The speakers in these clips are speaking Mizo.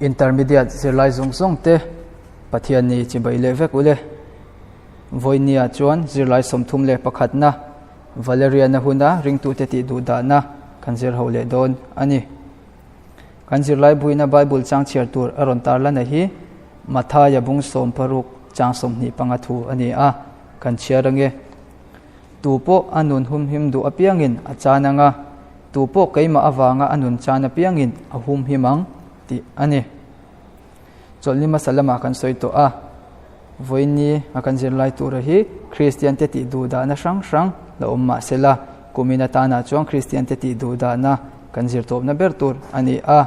Intermediate zirlai zawng zawng te Pathianni chibai leh vek ule. Vawinia chuan zirlai 31na Valeriana huna ringtute tih duh dahna kan zir ho leh dawn a ni. Kan zirlai buina Bible chang chhiar tur a rawn tarlana hi Mathaia bung 16 chang 25 thu a ni a, kan chhiar ange. Tu pawh a nun humhim duh apiangin a chan anga, tu pawh keimah avanga a nun chan apiangin a humhim ang tih a ni. Chawlhni hmasa lamah kan sawi tawh a, vawiini a kan zirlai tura hi Kristian te tih duh dahna hrang hrang la awm mah sela, kumin atana chuan Kristian te tih duh dahna kan zir tawpna ber tur a ni a.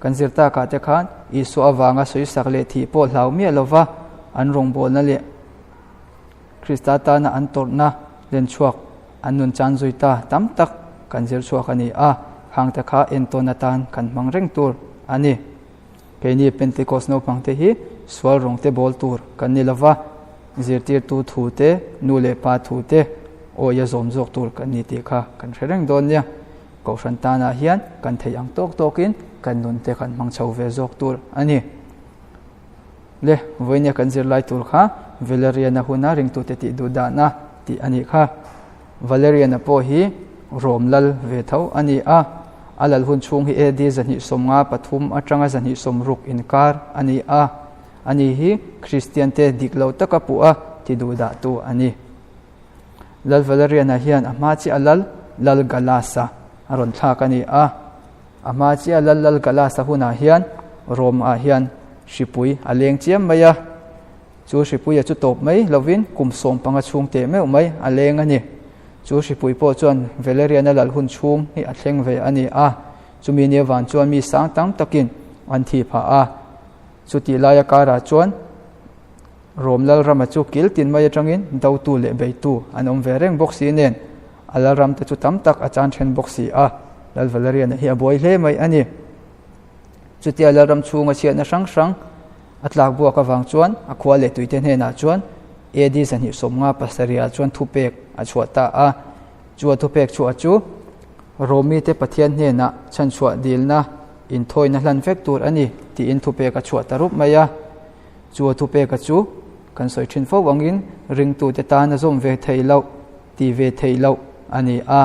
Kan zir takah te khan Isua avanga sawisak leh thih pawh hlau miah lova an rawngbawlna leh Krista tana an tawrhna len chhuak an nun chan zui ta tam tak kan zir chhuak a ni a, hang te kha entawn atan kan hmang reng tur a ni. Keini Pentecost naupang te hi sual rawng te bawl tur kan ni lova, zirtirtu thu te, nu leh pa thu te awia zawm zawk tur kan ni tih kha kan hre reng dawn nia. Kohhran tanah hian kan theih ang tawk tawkin kan nun te kan hmang chho ve zawk tur a ni. Le, vawinia kan zirlai tur kha Valeriana huna ringtute tih duh dahna tih a nih kha. Valeriana pawh hi Rom lal ve tho a ni a, a lal hun chhung hi AD 253 atanga 260 inkar a ni a. Ani hi Kristian te dik lo taka puh a ti duh dahtu a ni. Lal Valeriana hian a hma chiah lal Lal Galasa a rawn thlak a ni a. A hma chiah lal Lal Galasa hunah hian Rom ah hian hripui a leng chiam mai a. Chu hripuia chu tawp mai lovin kum 15 chhung teh meuh mai a leng a ni. Chu hripui pawh chuan Valeriana lal hun chhung hi a thleng ve a ni a. Chumi ni avan chuan mi sang tam takin an thi phah a. Chutih laia karah chuan Rom lal rama chu kil tin mai atangin dotu leh beitu an awm ve reng bawk si nen a lal ram te chu tam tak a chan then bawk si a. Lal Valeriana hi a buai hle mai a ni. Chutia lal ram chhunga chhiatna hrang hrang a tlak buak awang chuan a khua leh tuite hnenah chuan AD 257 chuan thupek a chhuah ta a. Chu a thupek chhuah chu Romi te Pathian hnenah chhanchhuah dilna inthawina hlan vek tur a ni tiin thupek a chhuah ta rup mai a. Chu a thupek a chu kan sawi thin fo angin ringtu te tan a zawm ve thei loh ti ve thei loh a ni a.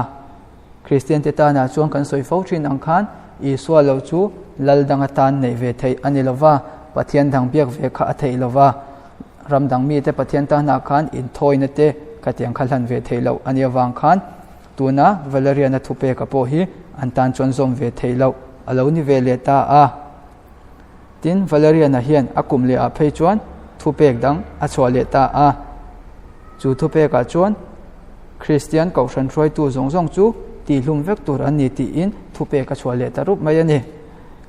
Kristian te tanah chuan kan sawi fo thin ang khan Isua lo chu lal dang atan nei ve thei a ni lova, Pathian dang biak ve kha a theih lova, ram dang mi te Pathian tanah khan inthawina te khatiang kha hlan ve thei loh a ni awang khan tuna Valeriana thupeka pawh hi an tan chuan zawm ve thei loh a lo ni ve leh ta a. Tin, Valeriana hian a kum leh ah phei chuan thupek dang a chhuah leh ta a. Chu thupekah chuan Kristian kohhran hruaitu zawng zawng chu tihlum vek tur an ni tiin thupek a chhuah leh ta rup mai a ni.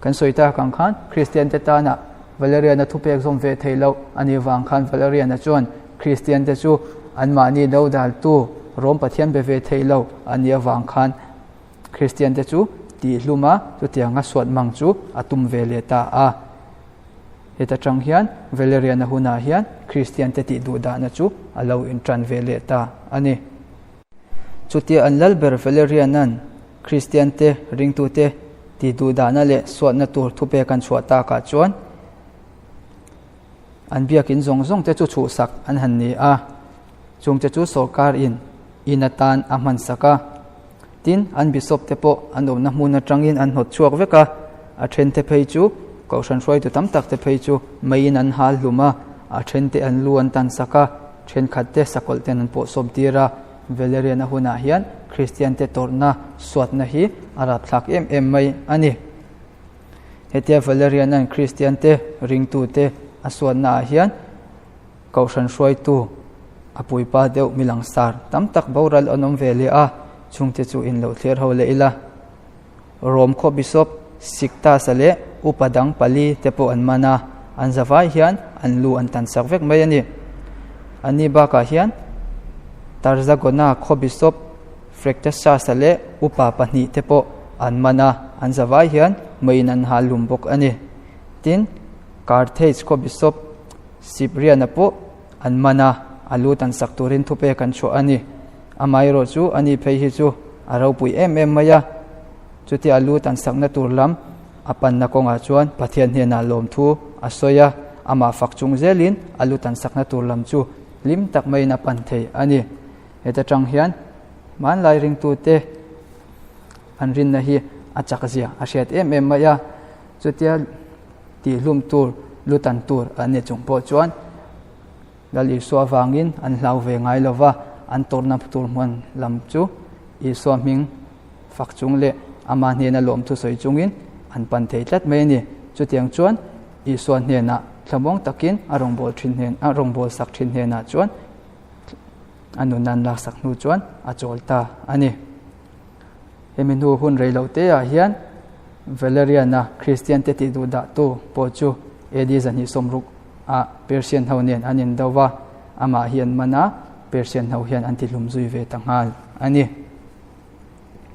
Kan sawi tak ang khan Kristian te tana Valeriana thupek zawm ve thei loh a nih vang khan Valeriana chuan Kristian te chu anmahni lo daltu Rom Pathian be ve thei lo a nih avang khan Kristian te chu tihlum a chutianga suat mang chu a tum ve leh ta a. Heta tang hian Valeriana hunah hian Kristian te tih duh dahna chu a lo intan ve leh ta a ni. Chutia an lal ber Valerianan Kristian te ringtu te tih duh dahna leh suatna tur thupek an chhuah takah chuan an biakin zawng zawng te chu chhuhsak an han ni a. Chungte chu sorkar in in atan a hman sak a. Tin, an bishop te pawh an awmna hmun atangin an hnawt chhuak vek a, a then te phei chu kohhran hruaitu tam tak te phei chu meiin an hal hlum a, a then te an lu an tan sak a, thenkhat te sakawlh ten an pawh sawm tir a. Valeriana hunah hian Kristian te tawrhna suatna hi a rapthlak em em mai a ni. Hetia Valeriana'n Kristian te ringtu te a suatna ah hian kohhran hruaitu a puipa deuh milangsar tam tak boral an awm ve leh a, chungte chu in lo thlir ho leh ila. Rom khaw bishop Sictus-a leh upa dang pali te pawh an man a, an zavai hian an lu an tan sak vek mai a ni. Ani bakah hian Tarzagona khaw bishop Fractasius-a leh upa pahnih te pawh an man a, an zavai hian meiin an hal lum bawk a ni. Tin, Carthage khaw bishop Cyprian-a pawh an man a, a lu tan sak turin thupek an chhuah a ni. Amaherawh chu ani phei hi chu a ropui em em mai a, chutia a lu tan sakna tur lam A panna kawngah chuan Pathian hnenah lawmthu a sawi a, amah fak chung zelin a lu tan sakna tur lam chu hlim tak maiin a pan thei a ni. Heta tang hian hmanlai ringtute an rinna hi a chak zia a hriat em em mai a, chutia tihhlum tur lu tan tur an ni chung pawh chuan Lal Isua avangin an hlau ve ngai lo va, an tawrhna tur hmun lam chu Isua hming fak chung leh ama hnena lawmthu sawi chungin an pan thei tlat mai a ni. Chutiang chuan Isua hnenah thlamuang takin a rawngbâwl ṭhin hnen a rawngbâwl sak ṭhin hnenah chuan a nunna an laksak hnu chuan a chawl ta a ni. Hemi hnu hun rei loh teah hian Valerian-a Kristiante tih duh dahtu pawh chu AD 260 ah Persian ho nen an indo va, amah hi an man a, Persian ho hian an tihlum zui ve ta nghal a ni.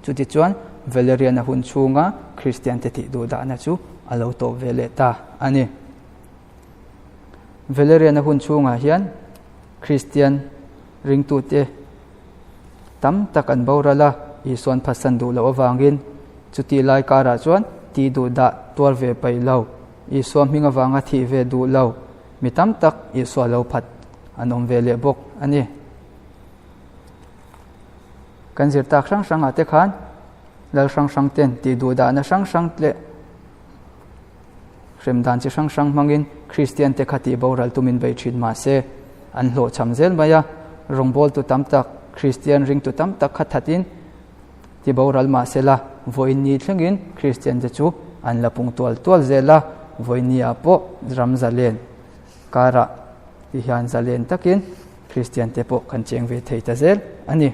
Chutichuan Valerian-a hun chhunga Kristiante tih duh dahna chu a lo tawp ve leh ta a ni. Valerian-a hun chhungah hian Kristian ringtute tam tak an boral a, Isua'n phatsan duh loh avangin chuti lai karah chuan tih duh dah tuar ve paih lo, Isua hming avanga thih ve duh lo mi tam tak Isua lo phat an awm ve leh bawk a ni. Kan zir tak hrang hrangah te khan lal hrang hrang ten tih duh dahna hrang hrang leh hrem dan chi hrang hrang hmangin Kristian te kha tih boral tumin bei thin mah se an hlawhchham zel mai a, rawngbawltu tam tak Kristian ringtu tam tak kha thatin ti boral mah se la vawiin ni thlengin Kristian te chu an la pung tual tual zel a, vawiin ni ah pawh ram zalen karah ti hian zalen takin Kristian te pawh kan cheng ve thei ta zel a ni.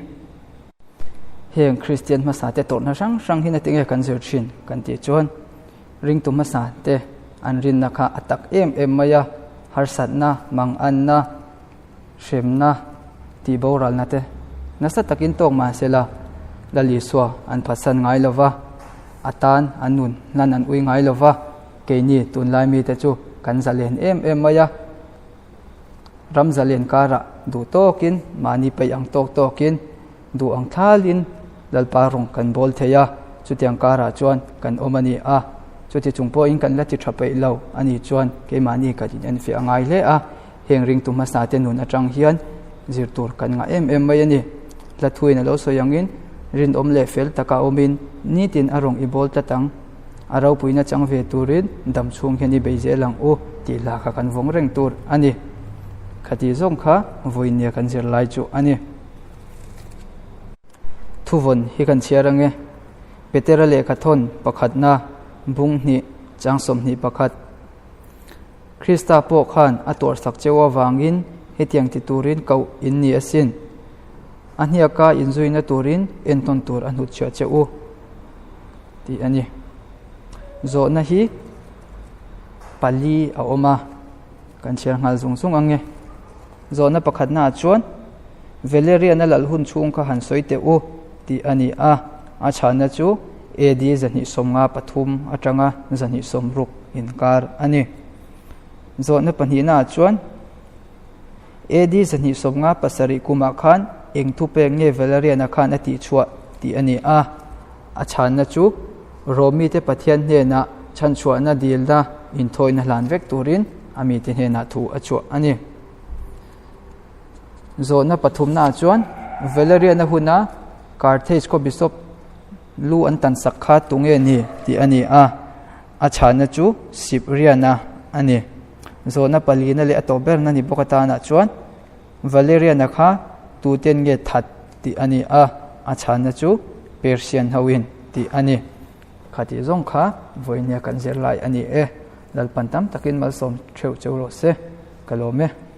Heng Kristian hmasa te tawrhna hrang hrang hi natinge kan zir thin kan tih chuan ringtu hmasa te an rinna kha a tak em em mai a, harsatna, manganna, hremna tih boralna te nasa takin tawk mah sela Lal Isua an phatsan ngai lo va, a tan an nun hlan an ui ngai lo va, keini tunlai mite chu kan zalen em em mai a. Ram zalen karah duh tawkin, mahni peih ang tawk tawkin, duh ang thalin Lalpa rawng kan bawl thei a, chutiang karah chuan kan awm a ni a. Chuti chung pawhin kan la ti tha peih lo a nih chuan keimahni kan inenfiah a ngai hle a, heng ringtu hmasa te nun atang hian zir tur kan ngah em em mai a ni. Hlathuin a lo sawi angin rinawm leh fel taka awmin nitin a rawng i bawl tlat ang. A ropuina chang ve turin dam chhung hian i bei zel ang u tih hla kha kan vawng reng tur a ni. Khati zawng kha vawinia kan zir lai chu a ni. Thuvawn hi kan chhiar ange. Petera lehkha thawn pakhatna bung hnih chang 21. Krista pawh khan a tuarsak cheu avangin hetiang ti turin koh in ni asin. A hniaka inzuina turin entawn tur a hnutchhiah che u tih a ni. Zawhna hi pali a awm a, kan chhiar nghal zung zung ang e. Zawhna pakhatnaah chuan Valerian-a lal hun chhung kha han sawi teh u tih a ni a, a chhanna chu AD 253 atanga 260 inkar a ni. Zawhna pahnihnaah chuan AD 257 kumah khan eng thupek nge Valerian-a khan a tihchhuah tih a ni a, a chhanna chu Romite Pathian hnenah chhanchhuahna dilna inthawina hlan vek turin a mite hnenah thu a chhuah a ni. Zawhna pathumnaah chuan Valerian-a huna Carthage khaw bishop lu an tan sak kha tunge ni tih a ni a, a chhanna chu Cyprian-a a ni. Zawhna palina leh a tawh berna ni bawk atanah chuan Valerian-a kha tuten nge that tih a ni a, a chhanna chu Persian hoin tih a ni. Khatih zawng kha vawinia kan zir lai a ni e. Lalpan tam takin malsawm theuh cheu rawh se. Ka lawm e.